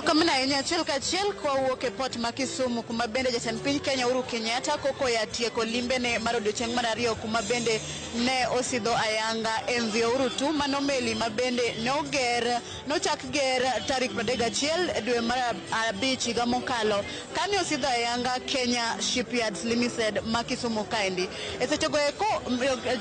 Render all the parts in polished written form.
Erokamano ahinya. Achiel kachiel kwawuok e port ma Kisumu, kuma bende jatend piny Kenya Uhuru Kenyatta koko ya tieko limbene mar odiochieng' mar ariyo, kuma bende ne osidho ayanga MV Uhuru 2, mano meli ma bende ne oger nochak ger tarik 31 dwe mar 5 higa mokalo, kane osidho ayanga Kenya Shipyards Limited ma Kisumu kaendi. E sechego eko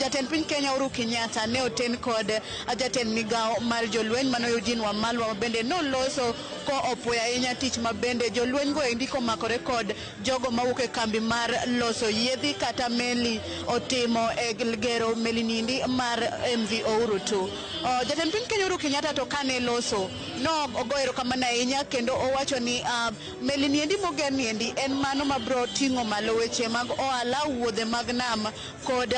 jatend piny Kenya Uhuru Kenyatta ne oten kod jatend migawo mar jolweny mano Eugene Wamalwa, ma bende noloso ko opuoyo ahinya tich ma bende jolweny go endi komakore kod jogo mawuok e kambi mar loso yiedhi kata meli otimo e gero meli niendi mar MV Uhuru 2. Jatend piny Kenya Uhuru Kenyatta to kane loso no ogo erokamano ahinya kendo owacho ni meli niendi moger niendi en mano mabro ting'o malo weche mag ohala, wuodhe mag nam kod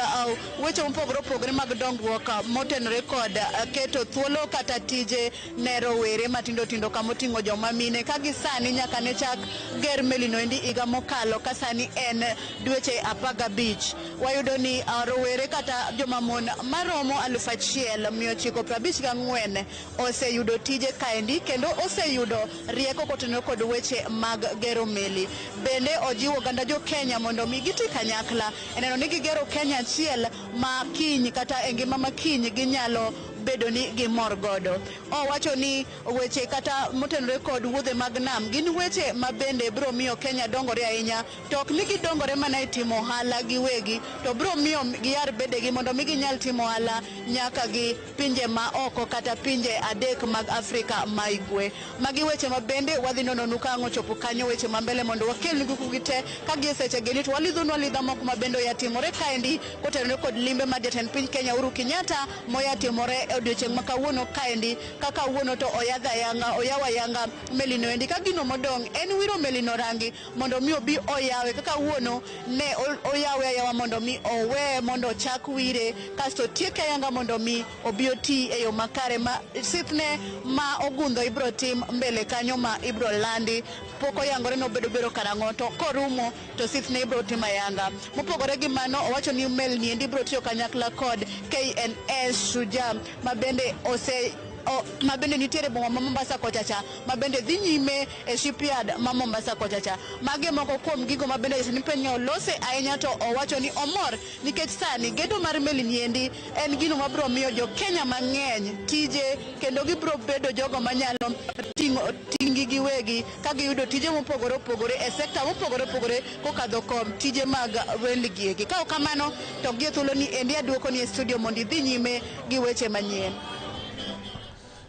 weche mopogore opogore mag dongruok motenore kod keto thuolo kata tije ne rowere matindo tindo, kamoting'o joma mine ka gi sani nyaka ne chak ger meli no endi higa mokalo, ka sani en dweche 15, wayudo ni rowere kata joma mon maromo 1954 oseyudo tije kaendi kendo oseyudo rieko kotenore kod weche mag gero meli. Bende ojiwo oganda jo Kenya mondo mi giti kanyakla e neno ni gigero Kenya achiel ma kiny kata e ngima ma kiny ginyalo bedo ni gimor godo. Owacho ni weche kata motenore kod wuodhe mag nam gin weche ma bende biro miyo Kenya dongore ahinya, to ok ni gidongore mana e timo ohala giwegi, to biro miyo giyar bedegi mondo mi ginyal timo ohala nyaka gi pinje ma oko kata pinje adek mag Afrika ma Igwe. Magi weche ma bende wadhi nononu ka ang' ochopo kanyo, weche ma mbele mondo wakelnu gi te ka gi e seche geni to walidhonu alidha moko ma bende oya timore kaendi kotenore kod limbe mar jatend piny Kenya Uhuru Kenyatta moya timore e odiochieng' ma kawuono kaendi. Ka kawuono to oyadho ayanga, oyawo ayanga melino endi, ka gino modong' en wiro melino rangi mondo mi obi oyawe kaka kawuono ne oyawe ayawa mondo mi owe mondo ochak wire, kasto tieke ayanga mondo mi obi oti e yo makare. Ma sithne ma ogundho ibro tim mbele kanyo ma ibro landi pok oyangore nobedo bero karang'o, to korumo to sithne ibro tim ayanga. Mopogore gi mano, owacho ni melni endi ibro tiyo kanyakla kod KNS Shujaa ma bende ose o, ma bende nitiere boma ma Mombasa kocha cha, ma bende dhi nyime e shipyard ma Mombasa kocha cha. Magi moko kuom gigo ma bende jatend piny olose ahinya, to owacho ni omor nikech sani gedo mar meli ni endi en gino mabiro miyo jo Kenya mang'eny tije kendo gibiro bedo jogo manyalo ting'o ting'gi giwegi ka giyudo tije mopogore opogore e sekta mopogore opogore kokadho kuom tije mag wend gieki. Ka ok kamano to gie thuolo ni endi aduoko ni e studio mondo idhi nyime gi weche manyien.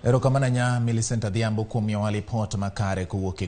Erokamano ahinya, Millicent Adhiambo, kuom miyowa lipot makare kowuok e